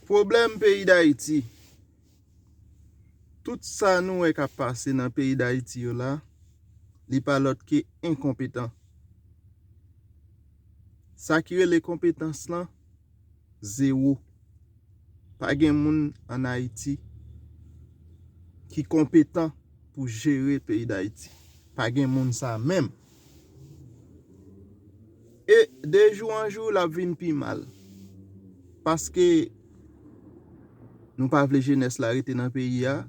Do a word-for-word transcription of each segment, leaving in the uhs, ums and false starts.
Pwoblèm peyi Dayiti. Tout sa nou wè k ap pase nan peyi Dayiti yo la, li pa lòt ke enkonpetan. Sa ki rele konpetans lan, zewo. Pa gen moun ann Ayiti ki konpetan pou jere peyi Dayiti. Pa gen moun sa menm. E de jou an jou, l ap vin pi mal. Paske nou pa vle jenès la rete nan peyi a,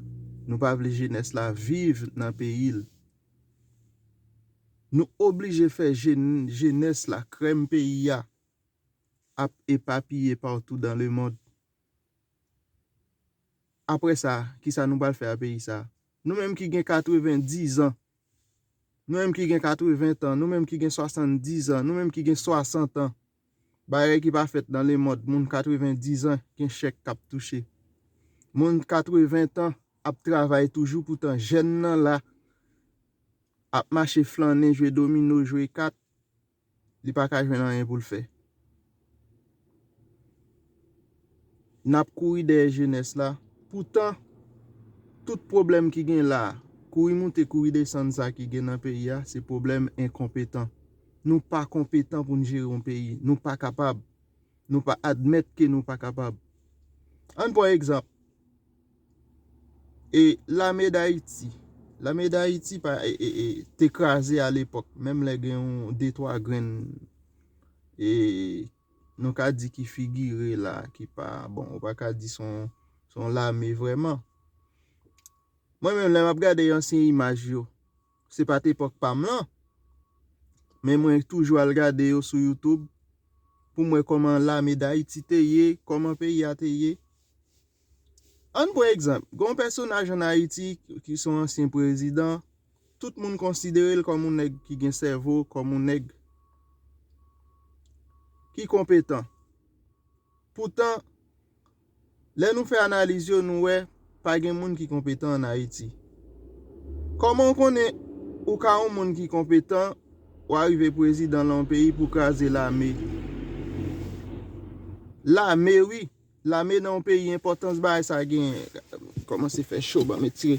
nou pa vle jenès la viv nan peyi l. Nou oblije fè jen-, jenès la, krèm peyi a, ap epapiye partout dans le monde. Apre sa, kisa nou pral fè a peyi sa? Nou menm ki gen katrevendiz an, nou menm ki gen katreven tan, nou menm ki gen swasanndizan, nou menm ki gen swasant an, bagay ki pa fèt nan lemonn, moun katrevendiz an gen chèk k ap touche. Moun katreven tan ap travay toujou, poutan jèn nan la, ap mache flannen, jwe domino, jwe kat, li pa ka jwenn anyen pou l fè. N ap kouri dèyè jenès la. Poutan, tout pwoblèm ki gen la, kouri moute, kouri desann sa ki gen nan peyi a, se pwoblèm enkonpetan. Nou pa konpetan pou n jere yon peyi. Nou pa kapab. Nou pa admèt ke nou pa kapab. Ann pran egzanp. E Lame Dayiti. Lame Dayiti pa, e, e, e, te kraze alepòk. Menm lè gen yon de twa grenn, e, nou ka di ki figire la, ki pa, bon, ou pa ka di se yon, se yon lame vrèman. Mwen menm, lè m ap gade ansyen imaj yo, se pa t epòk pa m lan, men mwen toujou al gade yo sou YouTube pou m wè kòman Lame Dayiti te ye, kòman peyi a te ye. Ann pran egzanp, gen yon pèsonaj ann Ayiti ki se yon ansyen prezidan, tout moun konsidere l kòm yon nèg ki gen sèvo, kòm yon nèg ki konpetan. Poutan, lè nou fè analiz yo, nou wè pa gen moun ki konpetan ann Ayiti. Kòman w konnen ou ka yon moun ki konpetan, w a rive prezidan nan yon peyi pou w kraze lame? Lame, wi. Lame nan yon peyi, enpòtans bagay sa genyen. Kòmanse fè cho, ban m retire,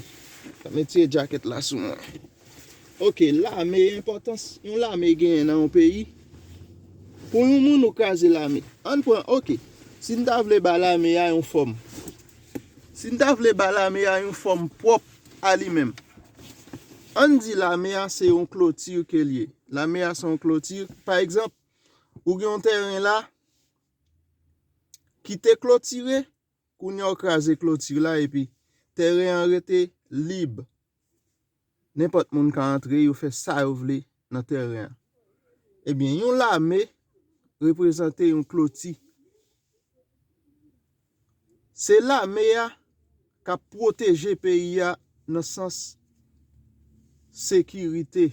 ban m retire djakèt la sou mwen. Ok, lame, enpòtans yon lame genyen nan yon peyi. Pou yon moun ou kraze lame. Ann pran, ok, si n ta vle ba lame a yon fòm. Si n ta vle ba lame a yon fòm pwòp a li menm. Ann di lame a se yon kloti ke l ye. Lame a se yon kloti. Pa egzanp, ou gen yon tèren la ki te klotire, kounye a w kraze kloti la epi tèren an rete lib. Nenpòt moun ka antre, yo fè sa yo vle nan tèren an. Ebyen, yon lame reprezante yon kloti. Se lame a k ap pwoteje peyi a nan sans sekirite.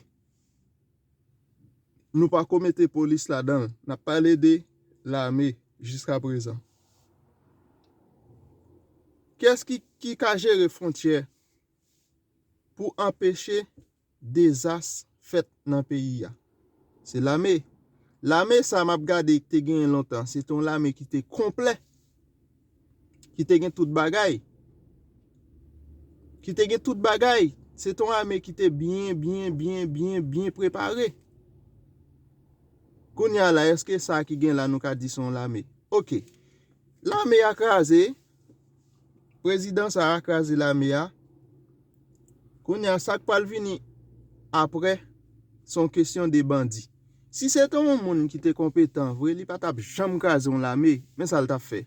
Nou pa ko mete polis ladan l. N ap pale de lame jiskaprezan. Kiyès ki, ki ka jere fwontyè pou anpeche dezas fèt nan peyi a? Se lame. Lame sa m ap gade ki te genyen lontan, se te yon lame ki te konplè, ki te gen tout bagay. Ki te gen tout bagay. Se te yon lame ki te byen, byen, byen, byen, byen prepare. Kounye a la, èske sa ki gen la, nou ka di se yon lame? Ok. Lame a kraze. Prezidan sa a kraze lame a. Kounye a, sa k pral vini apre, se yon kesyon de bandi. Si se te yon moun ki te konpetan vre, li pa t ap janm kraze yon lame, men sa l t ap fè.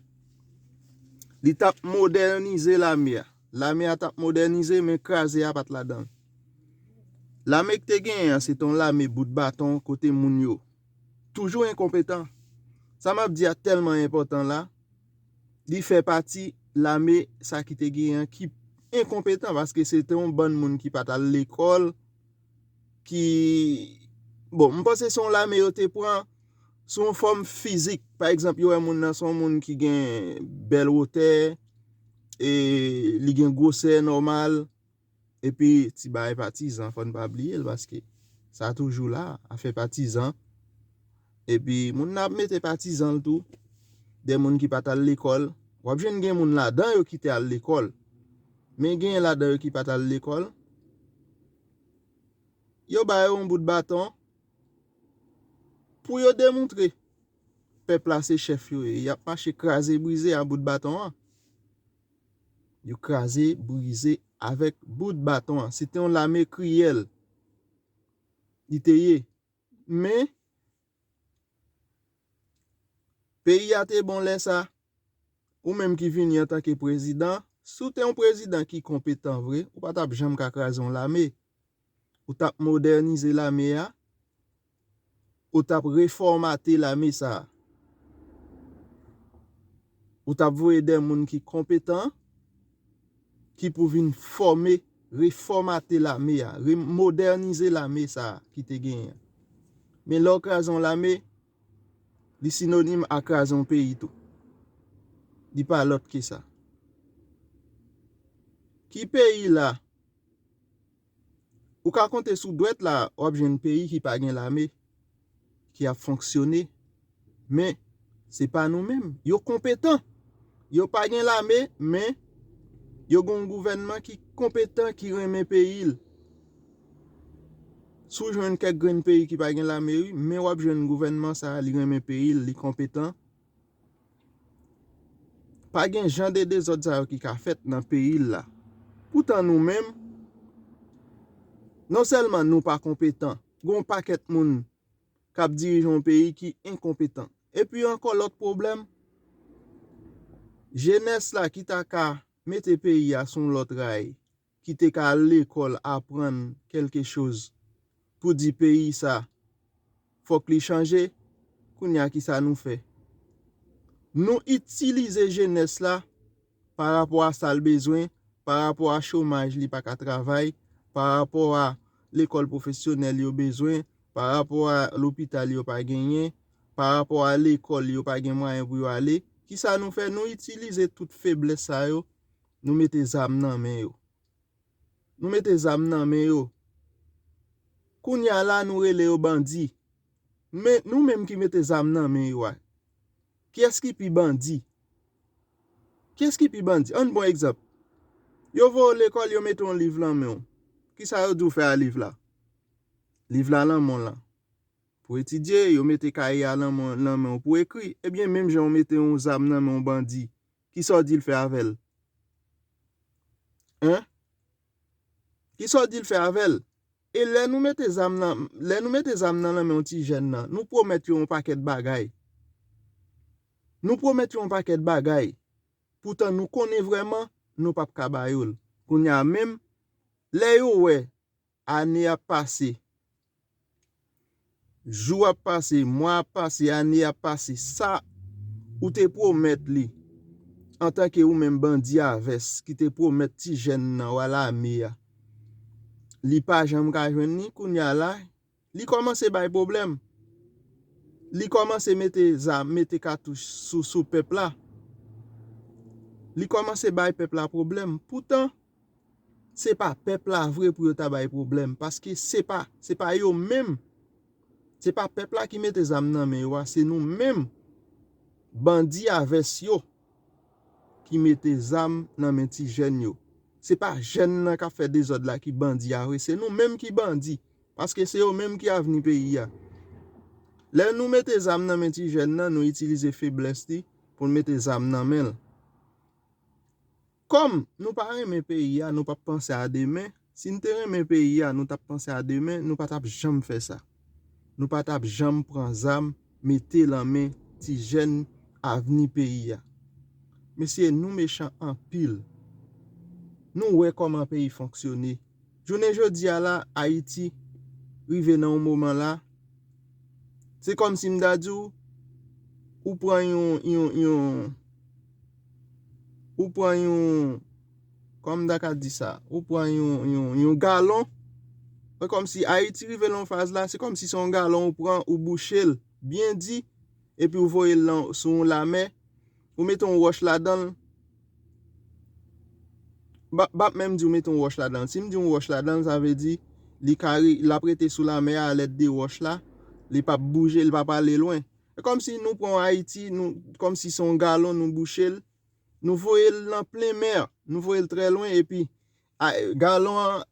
Li t ap modènize lame a. Lame a t ap modènize, men kraze a pa t ladan l. Lame k te genyen an, se te yon lame bout baton kote moun yo toujou enkonpetan. Sa m ap di a tèlman enpòtan la, li fè pati lame sa ki te genyen an ki enkonpetan, paske se te yon bann moun ki pa t al lekòl, ki, bon, m panse se yon lame yo te pran sou yon fòm fizik. Pa egzanp, yo wè moun nan se yon moun ki gen bèl wotè, e li gen gwosè nòmal, epi ti bagay patizan, fò n pa bliye l, paske sa toujou la, afè patizan. Epi moun nan ap mete patizan l tou, de moun ki pa t al lekòl, W ap jwenn gen moun ladan yo ki te al lekòl. Men genyen ladan yo ki pa t al lekòl. Yo ba yo yon bout baton pou yo demontre pèp la se chèf yo ye. Y ap mache kraze brize a bout baton an. Yo kraze brize avèk bout baton an. Se te yon lame kriyèl li te ye. Men, peyi a te bon lè sa. Ou menm ki vini antanke prezidan, si w te yon prezidan ki konpetan vre, ou pa t ap janm ka kraze yon lame. Ou t ap modènize lame a, ou t ap refòmate lame sa a. Ou t ap voye de moun ki konpetan, ki pou vin fòme, refòmate lame a, remodènize lame sa a ki te genyen. Men lè w kraze yon lame, li sinonim a kraze yon peyi tou. Li pa lòt ke sa. Ki peyi la? Ou ka konte sou dwèt la, w ap jwenn peyi ki pa gen lame, ki ap fonksyone. Men, se pa nou menm. Yo konpetan. Yo pa gen lame, men yo gen yon gouvènman ki konpetan, ki renmen peyi l. Si w jwenn kèk grenn peyi ki pa gen lame, wi, men w ap jwenn gouvènman sa a, li renmen peyi l, li konpetan. Pa gen jan de dezòd sa yo ki ka fèt nan peyi l la. Poutan nou menm, non sèlman nou pa konpetan, gen yon pakèt moun k ap dirije yon peyi ki enkonpetan. Epi ankò lòt pwoblèm, jenès la ki ta ka mete peyi a sou yon lòt ray, ki te ka al lekòl aprann kèlke choz pou di peyi sa fòk li chanje, kounye a ki sa nou fè? Nou itilize jenès la pa rapò a sa l bezwen, pa rapò a chomaj li pa ka travay, pa rapò a lekòl pwofesyonèl yo bezwen, pa rapò a lopital yo pa genyen, pa rapò a lekòl yo pa gen mwayen pou yo ale. Kisa nou fè? Nou itilize tout feblès sa yo, nou mete zam nan men yo. Nou mete zam nan men yo. Kounye a la, nou rele yo bandi. Men nou menm ki mete zam nan men yo a, kiyès ki pi bandi? Kiyès ki pi bandi? Ann bon egzanp. Yo voye w lekòl, yo mete yon liv lan men w. Kisa yo di w fè a liv la? Liv la lan men w lan. Pou etidye, yo mete kaye a lan men w, lan men w pou ekri. Ebyen, menm jan w mete yon zam nan men yon bandi, kisa w di l fè avè l? Hein? Kisa w di l fè avè l? E lè nou mete zam nan, lè nou mete zam nan lan men yon ti jèn nan, nou pwomèt yo yon pakèt bagay. Nou pwomèt yo yon pakèt bagay. Poutan nou konnen vrèman, nou p ap ka ba yo l. Kounye a menm, lè yo wè ane ap pase, jou ap pase, mwa ap pase, ane ap pase, sa ou te pwomèt li antanke ou menm bandi a vès ki te pwomèt ti jèn nan w a lame a, li pa janm ka jwenn li, kounye a la, li kòmanse bay pwoblèm. Li kòmanse mete zam, mete katouch sou, sou pèp la. Li kòmanse bay pèp la pwoblèm. Poutan, se pa pèp la vre pou yo ta bay pwoblèm, paske se pa, se pa yo menm. Se pa pèp la ki mete zam nan men yo a, se nou menm, bandi a vès yo, ki mete zam nan men ti jèn yo. Se pa jèn nan k ap fè dezòd la ki bandi a vre, se nou menm ki bandi, paske se yo menm ki avni peyi a. Lè nou mete zam nan men ti jèn nan, nou itilize feblès li pou n mete zam nan men l. Kòm nou pa renmen peyi a, nou p ap panse a demen. Si n te renmen peyi a, nou t ap panse a demen, nou pa t ap janm fè sa. Nou pa t ap janm pran zam, mete lan men ti jèn avni peyi a. Mesye, nou mechan anpil. Nou wè kòman peyi fonksyone. Jounen jodi a la, Ayiti rive nan yon moman la, se kòmsi m ta di w, ou pran yon, yon, yon, ou pran yon, kòman m ta ka di sa, ou pran yon, yon, yon galon, se kòmsi Ayiti rive nan yon faz la, se kòmsi se yon galon ou pran, ou bouche l byen di, epi ou voye l nan, sou yon lamè, ou mete yon wòch ladan l, m p ap, m p ap menm di w mete yon wòch ladan l. Si m di yon wòch ladan l, sa vle di li ka re-, l ap rete sou lamè a, lè de wòch la, li p ap bouje, li p ap ale lwen. E kòmsi nou pran Ayiti, nou, kòmsi se yon galon, nou bouche l, Nou voye l nan plen mè, nou voye l trè lwen, epi a, galon an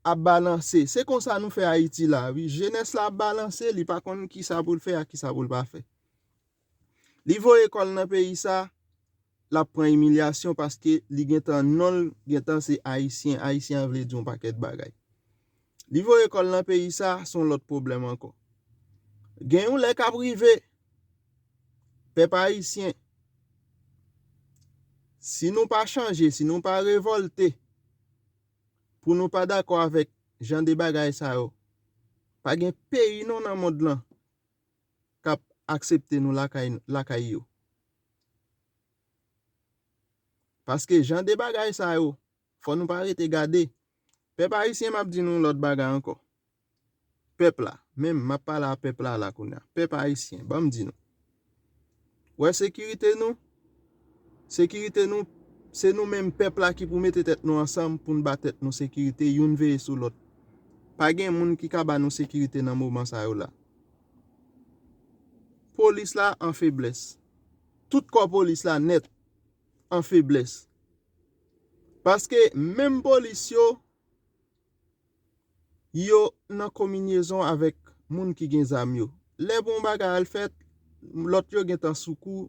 ap balanse. Se konsa nou fè Ayiti la, wi. Jenès la ap balanse, li pa konn kisa pou l fè ak kisa pou l pa fè. Li voye kò l nan peyi sa, l ap pran imilyasyon paske li gentan non l, gentan se Ayisyen. Ayisyen an vle di yon pakèt bagay. Li voye kò l nan peyi sa, se yon lòt pwoblèm ankò. Gen yon lè k ap rive, pèp ayisyen, si nou pa chanje, si nou pa revòlte, pou nou pa dakò avèk jan de bagay sa yo, pa gen peyi non nan mond lan k ap aksepte nou lakay, lakay yo. Paske jan de bagay sa yo, fò nou pa rete gade. Pèp ayisyen, m ap di nou lòt bagay ankò. Pèp la, menm m ap pale a pèp la la kounye a. Pèp ayisyen, ban m di nou. Wè sekirite nou? Sekirite nou, se nou menm pèp la ki pou mete tèt nou ansanm pou n ba tèt nou sekirite, youn veye sou lòt. Pa gen moun ki ka ba nou sekirite nan moman sa yo la. Polis la an feblès. Tout kò polis la nèt an feblès. Paske menm polis yo, yo nan kominyezon avèk moun ki gen zam yo. Lè bon bagay al fèt, lòt yo gentan sou kou.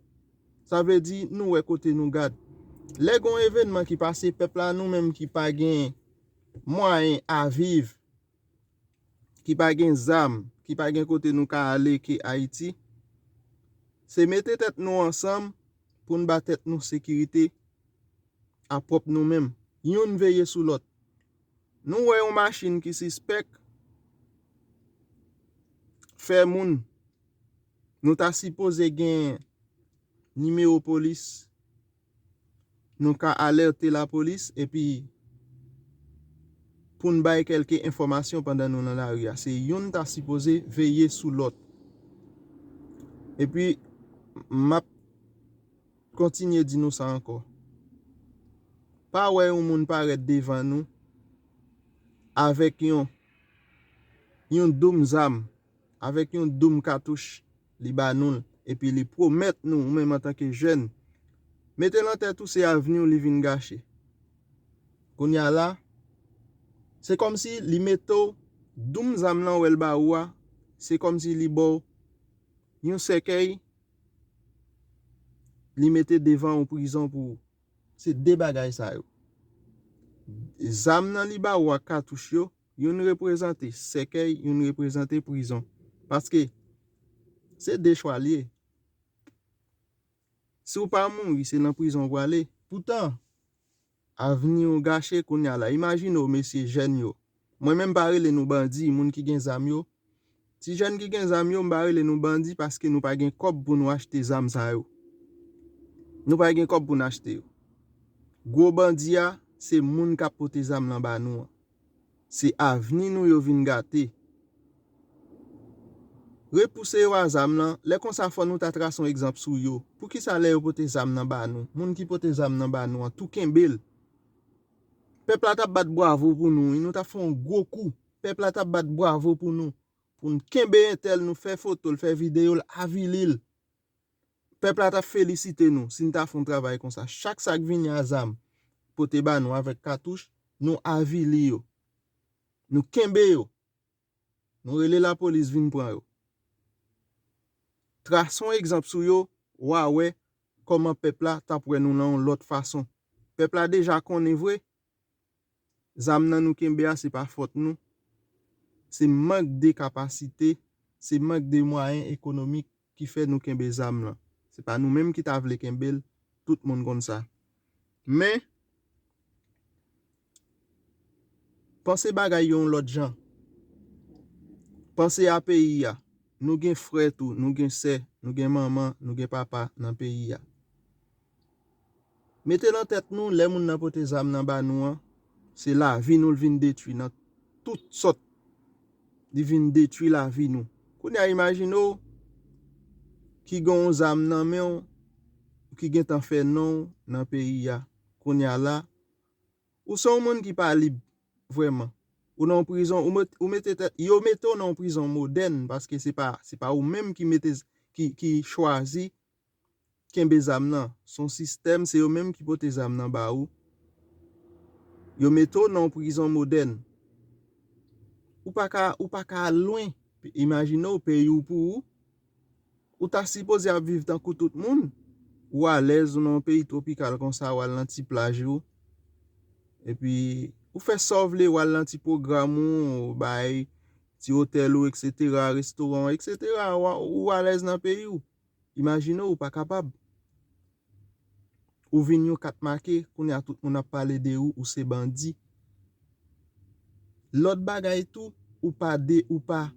Sa vle di, nou wè kote nou gad. Lè gon evènman ki pase, pèp la, nou menm ki pa gen mwayen a viv, ki pa gen zam, ki pa gen kote nou ka ale ke Ayiti, se mete tèt nou ansanm pou n ba tèt nou sekirite a pwòp nou menm. Youn veye sou lòt. Nou wè yon machin ki sispèk fè moun, nou ta sipoze gen nimewo polis, nou ka alète lapolis, epi pou n bay kèlke enfòmasyon pandan nou nan lari a. Se youn ta sipoze veye sou lòt. Epi, m ap kontinye di nou sa ankò. Pa wè yon moun parèt devan nou avèk yon, yon doum zam, avèk yon doum katouch, li ba nou l, epi li pwomèt nou, ou menm antanke jèn, mete l an tèt ou, se avni w li vin gache. Kounye a la, se kòmsi li mete w, doum zam lan wè l ba ou a, se kòmsi li ba w yon sèkèy, li mete devan ou prizon pou ou. Se de bagay sa yo. Zam nan li ba ou ak katouch yo, youn reprezante sèkèy, youn reprezante prizon. Paske se de chwa l ye. Si w pa mouri, se nan prizon w prale. Poutan, avni w gache kounye a la. Imajine w, mesye jèn yo. Mwen menm pa rele nou bandi, moun ki gen zam yo. Ti jèn ki gen zam yo, m pa rele nou bandi paske nou pa gen kòb pou nou achte zam sa yo. Nou pa gen kòb pou n achte yo. Gwo bandi a, se moun k ap pote zam lan ba nou an. Se avni nou yo vin gate. Repouse yo a zam lan, lè konsa fò nou ta trase yon egzanp sou yo. Poukisa lè yo pote zam nan ba nou, moun ki pote zam nan ba nou an tou kenbe l? Pèp la t ap bat bwavo pou nou, wi, nou t ap fè yon gwo kou. Pèp la t ap bat bwavo pou nou. Pou n kenbe entèl, nou fè foto l, fè videyo l, avili l. Pèp la t ap felisite nou si n ta fè yon travay konsa. Chak sa k vini a zam, pote ba nou avèk katouch, nou avili yo. Nou kenbe yo. Nou rele lapolis vin pran yo. Trase yon egzanp sou yo, w a wè kòman pèp la t ap wè nou nan yon lòt fason. Pèp la deja konnen vre, zam nan nou kenbe a, se pa fòt nou. Se mank de kapasite, se mank de mwayen ekonomik ki fè nou kenbe zam lan. Se pa nou menm ki ta vle kenbe l, tout moun konn sa. Men, panse bagay yo yon lòt jan. Panse a peyi a. Nou gen frè tou, nou gen sè, nou gen manman, nou gen papa nan peyi a. Mete nan tèt nou, lè moun nan pote zam nan ba nou an, se lavi nou l vin detwi nan tout sòt. Li vin detwi lavi nou. Kounye a, imajine w ki gen yon zam nan men w, ou ki gentan fè non w nan peyi a. Kounye a la, ou se yon moun ki pa lib vrèman. Ou nan yon prizon, ou met-, ou mete tèt, yo mete w nan yon prizon modèn, paske se pa, se pa ou menm ki mete, ki, ki chwazi kenbe zam nan. Se yon sistèm, se yo menm ki pote zam nan ba ou. Yo mete w nan yon prizon modèn. Ou pa ka, ou pa ka al lwen. Imajine w peyi w pou ou. Ou ta sipoze ap viv tankou tout moun. Ou alèz, ou nan yon peyi twopikal konsa, ou al nan ti plaj ou. Epi, ou fè sa w vle, ou al nan ti pwogram ou, ou bay ti otèl ou, etsetera, restoran, etsetera. Ou, ou alèz nan peyi w. Imajine w, ou pa kapab. Ou vin yon kat make, kounye a tout moun ap pale de ou, ou se bandi. Lòt bagay tou, ou pa de, ou pa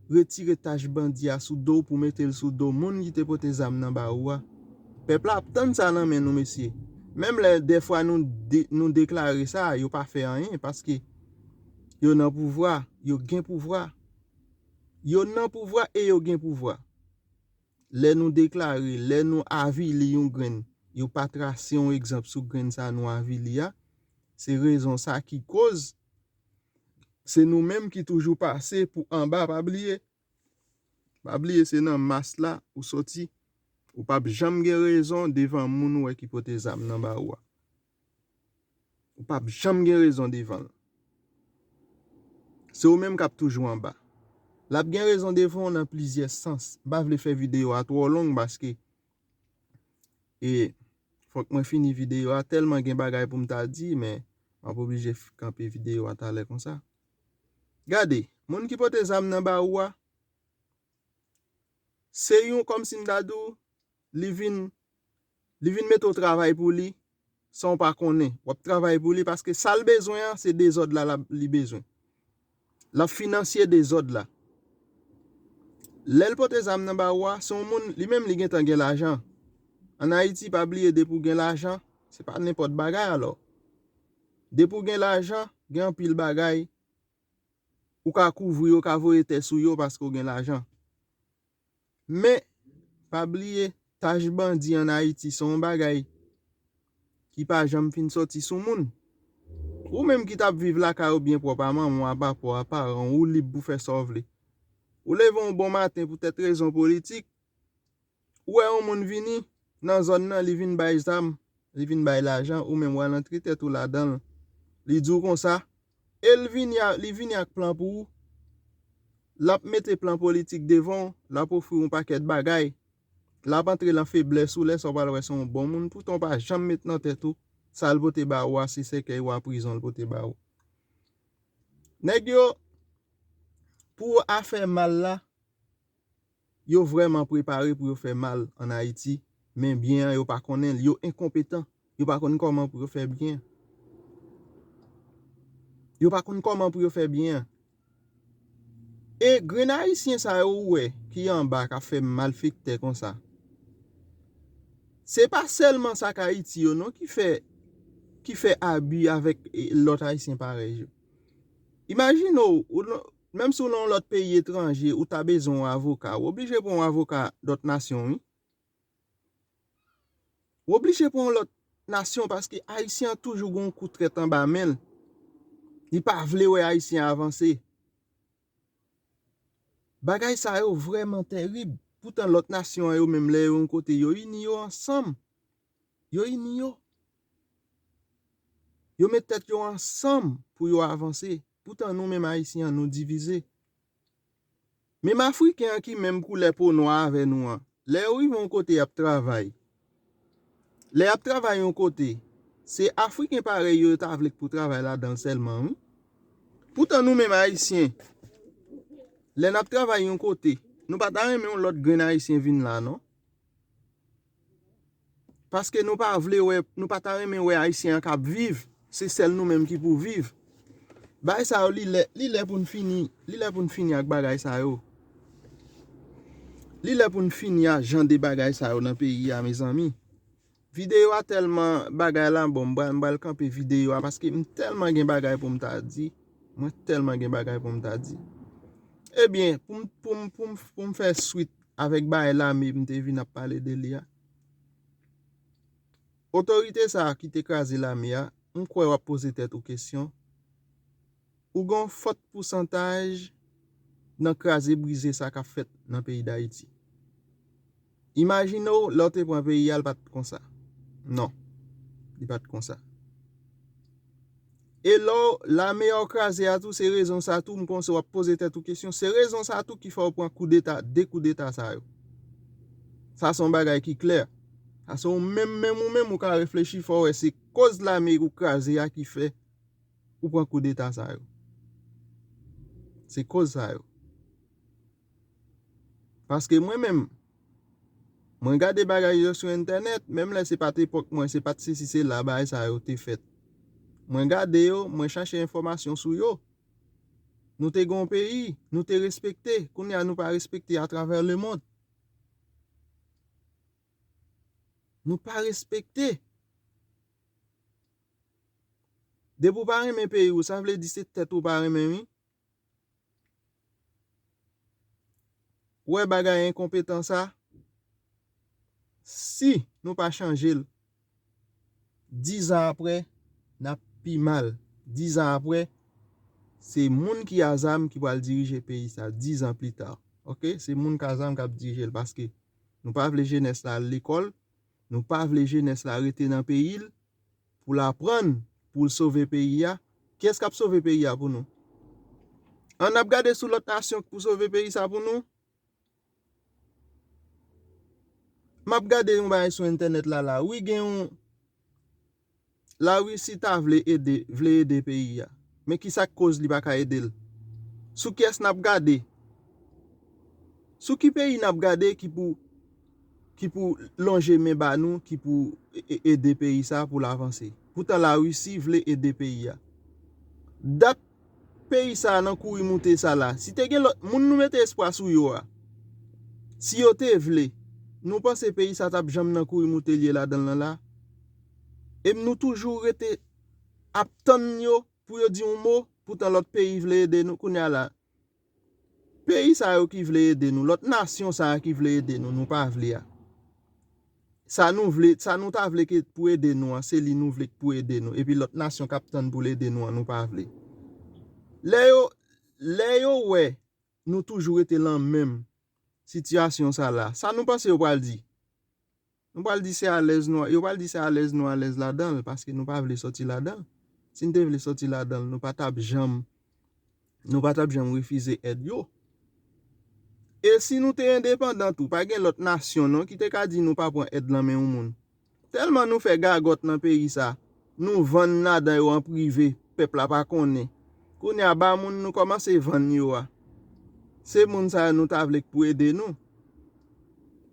retire tach bandi a sou do w pou mete l sou do moun ki te pote zam nan ba ou a. Pèp la ap tann sa nan men nou, mesye. Menm lè dèfwa nou de, nou deklare sa, yo pa fè anyen paske yo nan pouvwa, yo gen pouvwa. Yo nan pouvwa e yo gen pouvwa. Lè nou deklare, lè nou avili yon grenn, yo pa trase yon egzanp sou grenn sa nou avili a. Se rezon sa ki koz se nou menm ki toujou pase pou anba, pa bliye. Pa bliye se nan mas la ou soti. Ou p ap janm gen rezon devan moun ou wè ki pote zam nan ba ou a. Ou p ap janm gen rezon devan l. Se ou menm k ap toujou anba. L ap gen rezon devan w nan plizyè sans. M pa vle fè videyo a twò long paske, e, fòk mwen fini videyo a, tèlman gen bagay pou m ta di, men m ap oblije f-, kanpe videyo a talè konsa. Gade, moun ki pote zam nan ba ou a, se yon, kòmsi m ta di w, li vin, li vin mete w travay pou li, san w pa konnen. W ap travay pou li paske sa l bezwen an, se dezòd la, l ap, li bezwen. L ap finansye dezòd la. Lè l pote zam nan ba ou a, se yon moun, li menm li gentan gen lajan. Ann Ayiti, pa bliye, depi w gen lajan, se pa nenpòt bagay alò. Depi w gen lajan, gen anpil bagay ou ka kouvri yo, ka voye tè sou yo paske w gen lajan. Men, pa bliye, tach bandi ann Ayiti se yon bagay ki pa janm fin sòti sou moun. Ou menm ki t ap viv lakay ou byen pwòp a manman w, a papa w, a paran w, ou lib pou fè sa w vle. Ou leve yon bon maten poutèt rezon politik, ou wè yon moun vini nan zòn nan, li vin bay zam, li vin bay lajan, ou menm w al antre tèt ou ladan l. Li di w konsa, e l vini a, li vini ak plan pou ou. L ap mete plan politik devan w, l ap ofri w yon pakèt bagay. L ap antre lan feblès ou, lè sa w pral wè se yon bon moun, poutan w pa janm met nan tèt ou, sa l pote ba ou a, se sèkèy ou a prizon l pote ba ou. Nèg yo, pou afè mal la, yo vrèman prepare pou yo fè mal ann Ayiti, men byen an, yo pa konnen l, yo enkonpetan, yo pa konn kòman pou yo fè byen an. Yo pa konn kòman pou yo fè byen an. E grenn Ayisyen sa yo ou wè ki anba k ap fè malfektè konsa, se pa sèlman sa k Ayiti yo non ki fè, ki fè abi avèk, e, lòt Ayisyen parèy yo. Imajine w, ou nan, menm si w nan yon lòt peyi etranje, ou ta bezwen yon avoka, ou oblije pran yon avoka dòt nasyon, wi. Ou oblije pran yon lòt nasyon paske Ayisyen an toujou gen yon kou trèt anba men l. Li pa vle wè Ayisyen an avanse. Bagay sa yo vrèman tèrib. Poutan lòt nasyon an yo menm lè yo yon kote, yo ini yo ansanm. Yo ini yo. Yo met tèt yo ansanm pou yo avanse. Poutan nou menm Ayisyen an, nou divize. Menm Afriken an ki menm koulè po nwa avè nou an, lè yo rive yon kote y ap travay, lè y ap travay yon kote, se Afriken parèy yo, yo ta vle k pou travay ladan l sèlman, wi. Poutan nou menm Ayisyen, lè n ap travay yon kote, nou pa ta renmen yon lòt grenn Ayisyen vin la, non. Paske nou pa vle wè, nou pa ta renmen wè Ayisyen an k ap viv, se sèl nou menm ki pou viv. Bagay sa yo, li lè, li lè pou n fini, li lè pou n fini ak bagay sa yo. Li lè pou n fini ak jan de bagay sa yo nan peyi a, mezanmi. Videyo a tèlman bagay la, bon, m pral, m pral kanpe videyo a paske m tèlman gen bagay pou m ta di. Mwen tèlman gen bagay pou m ta di. Ebyen, pou m, pou m, pou m, pou m fè swit avèk bagay lame m te vin ap pale de li a. Otorite sa a ki te kraze lame a, m kwè w ap poze tèt ou kesyon. Ou gen yon fòt pousantaj nan kraze brize sa k ap fèt nan peyi Dayiti. Imajine w, lè w te pran peyi a, l pa t konsa. Non, li pa t konsa. E lè w, lame a w kraze a tou, se rezon sa tou, m panse w ap poze tèt ou kesyon, se rezon sa tou ki fè w pran koudeta, de koudeta sa yo. Sa se yon bagay ki klè. Sa se ou menm, menm ou menm, ou ka reflechi, fò w wè se koz lame ou kraze a ki fè ou pran koudeta sa yo. Se koz sa yo. Paske mwen menm, mwen gade bagay yo sou entènèt, menm lè se pa t epòk mwen, se pa t sesi sela, bagay sa yo te fèt. Mwen gade yo, mwen chache enfòmasyon sou yo. Nou te gen yon peyi, nou te respekte, kounye a nou pa respekte atravè lemonn. Nou pa respekte. Depi w pa renmen peyi w, sa vle di se tèt ou pa renmen, wi. Ou wè bagay enkonpetan sa? Si nou pa chanje l, diz an apre, n ap pi mal. Diz an apre, se moun ki a zam ki pral dirije peyi sa, diz an pli ta. Oke? Se moun k a zam k ap dirije l, paske nou pa vle jenès la al lekòl, nou pa vle jenès la rete nan peyi l pou l aprann, pou l sove peyi a. Kiyès k ap sove peyi a pou nou? An n ap gade sou lòt nasyon k pou sove peyi sa pou nou? M ap gade yon bagay sou entènèt la la. Wi, gen yon, Larisi ta vle ede, vle ede peyi a. Men ki sa k koz li pa ka ede l? Sou kiyès n ap gade? Sou ki peyi n ap gade ki pou, ki pou lonje men ba nou, ki pou e-, e-, ede peyi sa pou l avanse? Poutan Larisi vle ede peyi a. Dat peyi sa a nan kouri moute sa la, si te gen lòt moun nou mete espwa sou yo a, si yo te vle, nou panse peyi sa t ap janm nan kouri moute l ye ladan l lan la? E nou toujou rete ap tann yo pou yo di yon mo, poutan lòt peyi vle ede nou kounye a la. Peyi sa yo ki vle ede nou, lòt nasyon sa a ki vle ede nou, nou pa vle a. Sa nou vle, sa nou ta vle ke pou ede nou an, se li nou vle k pou ede nou. Epi lòt nasyon k ap tann pou l ede nou an, nou pa vle. Lè yo, lè yo wè nou toujou rete lan menm sitiyasyon sa la, sa nou panse yo pral di? Nou pral di se alèz nou, yo pral di se alèz nou alèz ladan l, paske nou pa vle sòti ladan l. Si n te vle sòti ladan l, nou pa t ap janm, nou pa t ap janm refize èd yo. E si nou te endepandan tou, pa gen lòt nasyon non ki te ka di nou pa pran èd lan men yon moun. Tèlman nou fè gagòt nan peyi sa, nou vann ladan yo an prive, pèp la pa konnen. Kounye a, ba moun nou kòmanse vann yo a. Se moun sa yo nou ta vle k pou ede nou.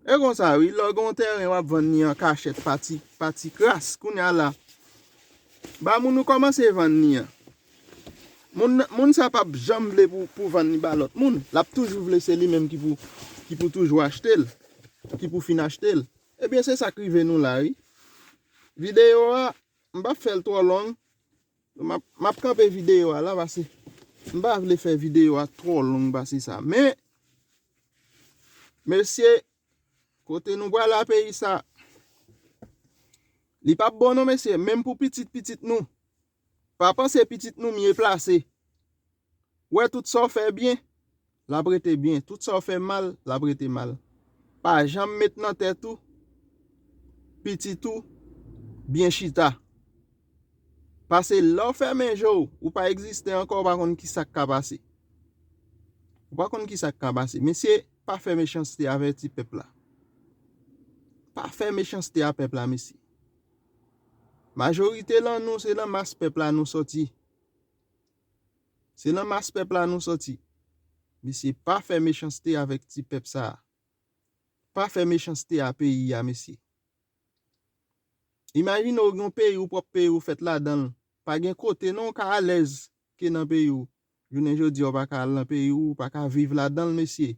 E konsa, wi, lè w gen yon tèren, w ap vann li an kachèt, pa ti, pa ti kras. Kounye a la, ba moun nou kòmanse vann li an. Moun, moun sa p ap janm vle pou, pou vann li ba lòt moun. L ap toujou vle se li menm ki pou, ki pou toujou achte l, ki pou fin achte l. Ebyen, se sa k rive nou la, wi. Videyo a, m p ap fè l twò long. M ap, m ap kanpe videyo a la, paske m pa vle fè videyo a twò long pase sa. Men, mesye, kote nou pral a peyi sa, li p ap bon non, mesye, menm pou pitit pitit nou. Pa panse pitit nou mye plase. Wè, tout sa w fè byen, l ap rete byen. Tout sa w fè mal, l ap rete mal. Pa janm met nan tèt ou, pitit ou byen chita. Paske lè w fèmen je w, ou pa egziste ankò, ou pa konn ki sa k ka pase. Ou pa konn ki sa k ka pase. Mesye, pa fè mechanste avèk ti pèp la. Pa fè mechanste a pèp la, mesye. Majorite lan nou, se nan mas pèp la nou sòti. Se nan mas pèp la nou sòti. Mesye, pa fè mechanste avèk ti pèp sa a. Pa fè mechanste a peyi a, mesye. Imajine w gen yon peyi, ou pwòp peyi ou fèt ladan l. Pa gen kote non ou ka alèz ke nan peyi w. Jounen jodi a, ou pa ka al nan peyi w, ou pa ka viv ladan l, mesye.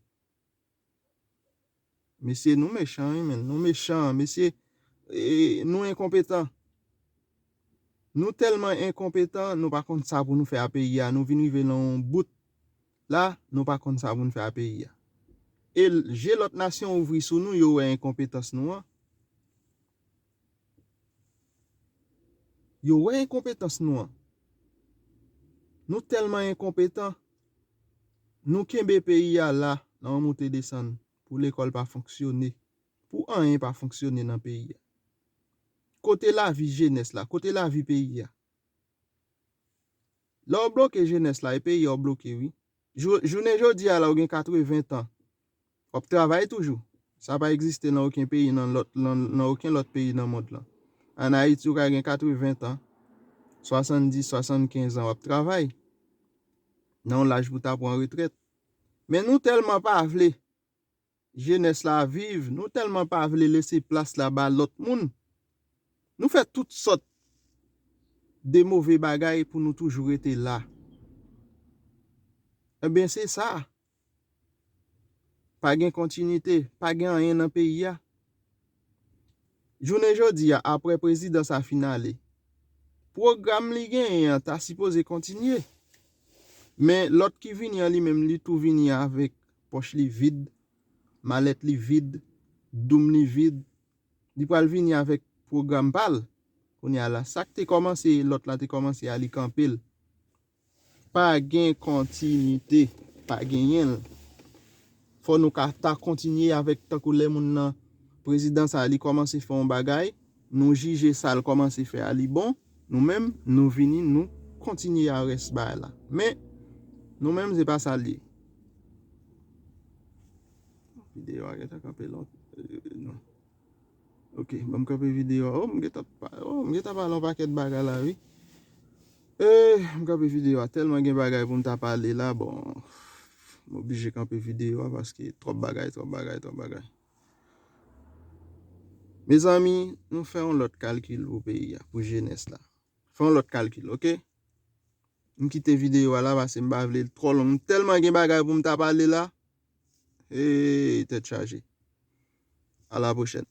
Mesye, nou mechan, wi, menn. Nou mechan, mesye. E, nou enkonpetan. Nou tèlman enkonpetan, nou pa konn sa pou nou fè a peyi a. Nou vin rive nan yon bout la, nou pa konn sa pou nou fè a peyi a. E l-, je lòt nasyon ouvri sou nou, yo wè enkonpetans nou an. Yo wè enkonpetans nou an. Nou tèlman enkonpetan, nou kenbe peyi a la, nan yon moute desann, pou lekòl pa fonksyone. pou anyen pa fonksyone nan peyi a. Kote lavi jenès la? Kote lavi peyi a? Lè w bloke jenès la, e peyi a w bloke, wi. Jou- jounen jodi a la, w gen katreven tan. W ap travay toujou. Sa pa egziste nan okenn peyi, nan lòt, nan, nan okenn lòt peyi nan mond lan. Ann Ayiti, w ka gen katreven tan, swasanndis, swasannkenz an, w ap travay. Nan yon laj pou ta pran retrèt. Men nou tèlman pa vle jenès la viv, nou tèlman pa vle lese plas la ba lòt moun. Nou fè tout sòt de move bagay pou nou toujou rete la. Ebyen, se sa. Pa gen kontinite, pa gen anyen nan peyi a. Jounen jodi a, apre prezidan sa fin ale, pwogram li genyen an ta sipoze kontinye. Men lòt ki vini an, li menm, li tou vini avèk pòch li vid, malèt li vid, doum li vid. Li pral vini avèk pwogram pa l. Kounye a la, sa k te kòmanse, lòt la te kòmanse a, li kanpe l. Pa gen kontinite, pa genyen l. Fò nou ka ta kontinye avèk, tankou lè moun nan, prezidan sa, li kòmanse fè yon bagay, nou jije sa l kòmanse fè a, li bon, nou menm, nou vini, nou kontinye a rès bagay la. Men, nou menm, se pa sa l ye. Videyo a gentan kanpe lon-, euh, non. Ok, ban m kanpe videyo a. Oh, m gentan pa-, oh, m gentan pale yon pakèt bagay la, wi. Eh, m kanpe videyo a. Tèlman gen bagay pou m ta pale la, bon, m oblije kanpe videyo a paske twòp bagay, twòp bagay, twòp bagay. Mezanmi, nou fè yon lòt kalkil pou peyi a, pou jenès la. Fè yon lòt kalkil, ok? M kite videyo a la paske m pa vle l twò long. M tèlman gen bagay pou m ta pale la. Hey, tèt chaje. A la pwochèn.